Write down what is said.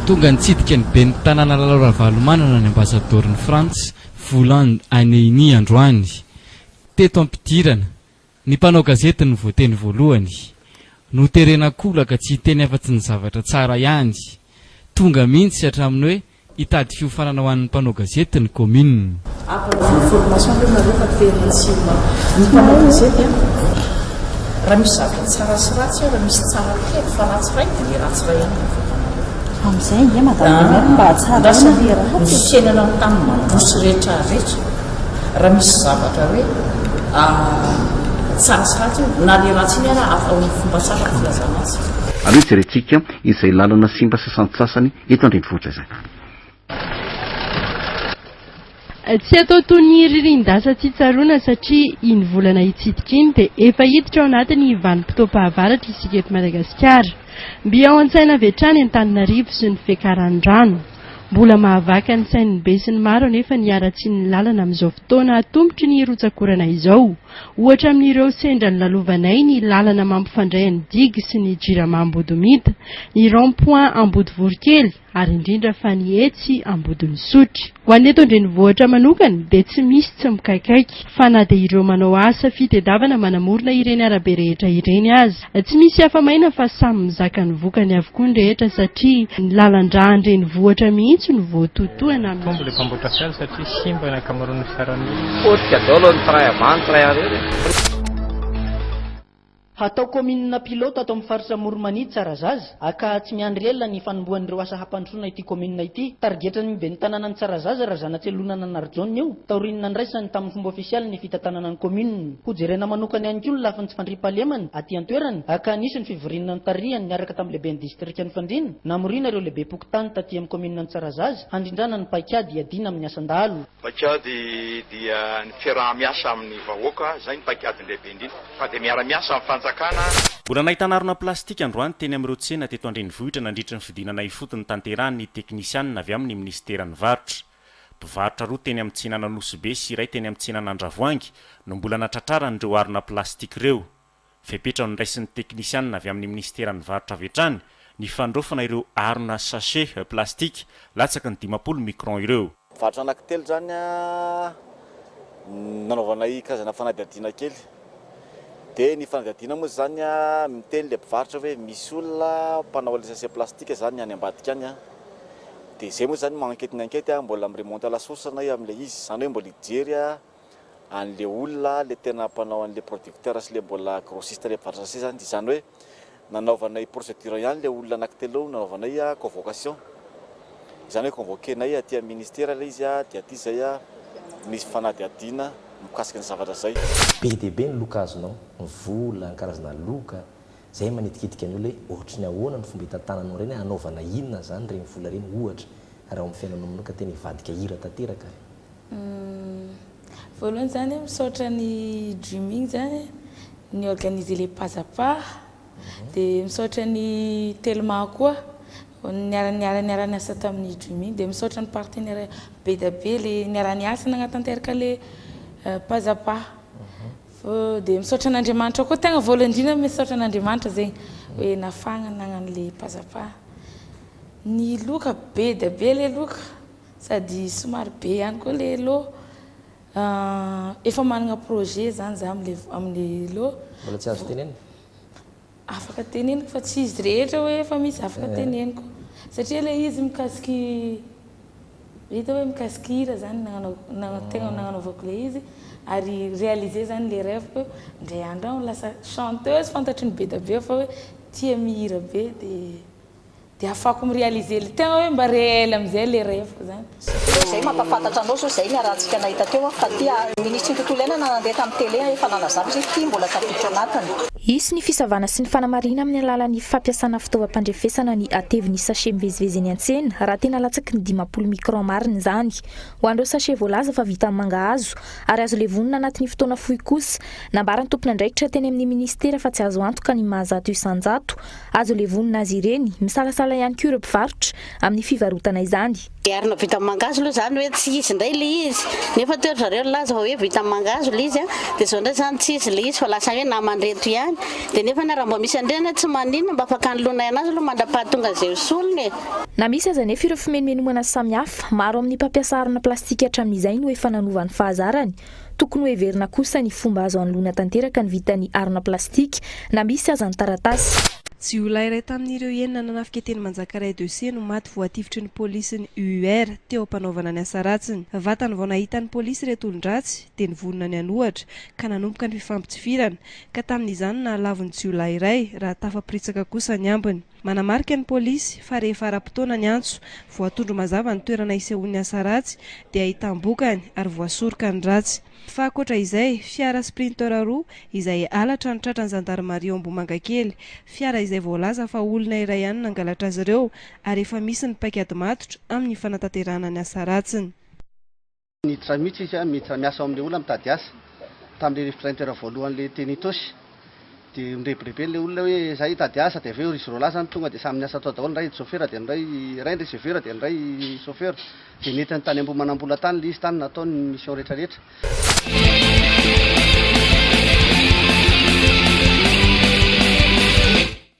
Tonga nitsidika ny ben'ny tanàna Lalao Ravalomanana ny ambasadaoron'i Frantsa, Voland Aneini androany. Teto am-pidirana, ny mpanao gazety no voateny voalohany. Noterena an-kolaka tsy hiteny afa-tsy ny zavatra tsara ihany. Tonga mihitsy hatramin'ny hoe Hitady fiofanana ho an'ny mpanao gazety ny kaominina. Ampanaovina formation ve nareo fa tena tsy mba ny mpanao gazety an! Raha misy zavatra tsara sy ratsy ao, raha misy tsara telo fa ratsy iray dia le ratsy iray ihany no avoakanareo. Amin'izay ange madame le maire mba hatsaraina le ratsy e. Ny fiainana amin'ny tany mandroso rehetra rehetra, raha misy zavatra hoe tsara sy ratsy io, na le ratsy iny ara atao amin'ny fomba tsara ny filazana azy. Aleo jerentsika izay lalana simba sasantsasany eto an-drenivohitra izay. Tsy atao toy ny ririn-dasa tsy tsaroana satria iny volana hitsidika iny dia efa hiditra ao anatin'ny vanim-potoam-pahavaratra isika eto Madagasikara. Mby ao an-tsaina avy hatrany Antananarivo sy ny fiakaran'ny rano. Mbola mahavaka ny sain'ny besinimaro anefa ny haratsian'ny lalana amin'izao fotoana atomotry ny rotsak'orana izao. Ohatra amin'ireo sendra nolalovanay ny lalana mampifandray an'i Digue sy ny Jirama Ambodimita, ny Rond Point Ambodivorokely ary indrindra fa ny etsy Ambodin'Isotry. Ho an'ny eto an-drenivohitra manokana dia tsy misy tsy mikaikaika fa na dia ireo manao asa fitedavana manamorona ireny arabe rehetra ireny aza. Tsy misy afa-maina fa samy mizaka ny vokany avokoa ny rehetra satria ny lalan-drà an-drenivohitra mihitsy no voatotohana amin'ny. Mitombo ilay mpamboatra fiara satria simba ny ankamaroan'ny fiaran'ny olona. Potika daholo ny train avant ny train arrière e. Hatao kaominina pilote ato amin'ny faritra Amoron'i-Mania Tsarazaza, ka tsy miandry ela ny fanombohan'ireo asa hampandrosoana ity kaominina ity. Tarigetran'ny ben'ny tanànan'i Tsarazaza, Razanatselonana Narijaona io, taorian'ny nandraisany tamin'ny fomba ofisialy ny fitantanana ny kaominina. Hojerena manokana ihany koa ny lafiny tsy fandriampahalemana aty an-toerana, ka nisy ny fivoriana notarihany niaraka tamin'ny lehiben'ny distrikan'i Fandriana, namoriana ireo lehibem-pokontany taty amin'ny kaomininan'i Tsarazaza, handrindrana ny paikady hiadiana amin'ny asan-dahalo. Paikady dia ny fiaraha-miasa amin'ny vahoaka, izay ny paikadiny lehibe indrindra, fa dia miara-miasa amin'ny fanjakana. Mbola nahitana harona plastika androany teny amin'ireo tsena teto an-drenivohitra nandritry ny fidinana ifotony tanterahan'ny teknisianina avy amin'ny minisiteran'ny varotra. Mpivarotra roa teny amin'ny tsenan'Anosibe sy iray teny amin'ny tsenan'Andravoahangy no mbola natratraran'ireo harona plastika ireo. Fepetra noraisin'ny teknisianina avy amin'ny minisiteran'ny varotra avy hatrany ny fandraofana ireo harona sachet plastika latsaky ny 50 micron ireo. Mpivarotra anankitelo izany nanaovanay karazana fanadihadiana kely. Dia ny fanadihadiana moa izany miteny ilay mpivarotra hoe misy olona mpanao an'ilay sachet plastique izany any ambadika any. Dia izay moa izany mi-enquête ny enquête mbola mi-remonte à la source anay amin'ilay izy. Izany hoe mbola hijery an'ilay olona ilay tena mpanao an'ilay producteur sy ilay mbola grossiste ilay mpivarotra sachet izany. Dia izany hoe nanaovanay procédure ihany ilay olona anankitelo nanaovanay convocation. Izany hoe convoquer-nay aty amin'ny ministera ilay izy dia aty izay misy fanadihadiana mikasika ny zavatra izay. Be dia be ny loka azonao, ny vola, ny karazana loka, izay manitikitika ny olona hoe ohatry ny ahoana ny fomba hitantananao ireny, hanaovana inona izany ireny vola ireny ohatra raha ao amin'ny fiainanao manokana tena hivadika hira tanteraka ary. Voalohany zany misaotra ny Dreaming zany ni-organiser le pazzapa de misaotra ny Telma koa niara niara niasa tamin'ny Dreaming de misaotra ny partenaire be dia be le niara niasa nagnatanteraka le pazzapa de misaotra an'Andriamanitra koa tegna voalohany indrindra misaotra an'Andriamanitra zegny hoe nafahagna nagnano le pazzapa ny loka be dia be le loka sady somary be ihany koa le lot efa manana projet zany za amle amle lot Mbola tsy azo tenenina? Afaka teneniko fa tsy izy rehetra hoe efa misy afaka teneniko satria le izy mikasiky hita hoe mikasiky hira zany nagnanao tegna nagnanaovako le izy ary réaliser zany le rêve-ko hoe ndray andro aho lasa chanteuse fantatry ny be da be fa hoe tia mihira be de Dia afako mi-realiser le tegna hoe mba réel amizay le rêve-ko zany. Zay mampafantatra anao zao zay niarahantsika nahita teo fa ty minisitry ny tontolo iainana nandeha tamin'ny télé efa nanazava izy hoe ty mbola tafiditra ao anatiny. Hisy ny fisavana sy ny fanamarihana amin'ny alalan'ny fampiasana fitaovam-pandrefesana ny hatevin'ny sachet mivezivezy eny an-tsena raha tena latsaky ny 50 micron marina izany. Ho an'ireo sachet voalaza fa vita amin'ny mangahazo ary azo levonina anatin'ny fotoana fohy kosa, nambaran'ny tompon'andraikitra teny amin'ny minisitera fa tsy azo antoka ny maha 100%. Azo levonina azy ireny, misalasala ihany koa ireo mpivarotra amin'ny fivarotana izany. Dia arina vita amin'ny mangahazo aloha izany hoe tsy izy indray ilay izy, nefa teo ry zareo nilaza fa hoe vita amin'ny mangahazo ilay izy an, dia izao indray izany tsy izy ilay izy fa lasa hoe naman'ireto ihany. zany. Dia nefa raha mba misy an'ireny tsy maninona mba afaka anoloanay anazy aloha mandra-pahatonga izay ho solony e. Na misy aza anefa ireo fimenomenoana samihafa, maro amin'ny mpampiasa harona plastika hatramin'izay no efa nanova ny fahazarany. Tokony hoheverina kosa ny fomba azo anoloana tanteraka ny vitan'ny harona plastika, na misy aza ny taratasy. Jiolahy iray tamin'ireo enina nanafika teny Manjakaray deux C no maty voatifitry ny polisin'ny UUR teo am-panaovana ny asa ratsiny. Vatany vao nahita ny polisy ireto olon-dratsy dia nivonona ny hanohatra ka nanomboka ny fifampitifirana ka tamin'izany nahalavo ny jiolahy iray raha tafaporitsaka kosa ny ambiny. Manamarika ny polisy fa rehefa ara-potoana ny antso, voatondro mazava ny toerana isehoan'ny asa ratsy dia ahitam-bokany ary voasoroka ny ratsy. Fa ankoatra izay, fiara sprinter roa izay halatra no tratran'ny zandarimaria ao Ambohimangakely. Fiara izay voalaza fa olona iray ihany no nangalatra azy ireo ary efa misy ny paikady matotra amin'ny fanatanterahana ny asa ratsiny. Niditra mihitsy izy, miditra miasa ao amin'ilay olona mitady asa. Tamin'ilay sprinter voalohany ilay teny Itaosy. Dia mirebirebena ilay olona hoe izahay hitady asa, dia avy eo izy roalahy izany tonga dia samy niasa tao daholo, ny iray chauffeur dia ny iray, iray indray chauffeur dia ny iray chauffeur. Dia nentiny tany Ambohimanambola tany ilay izy, tany natao ny mission rehetra rehetra.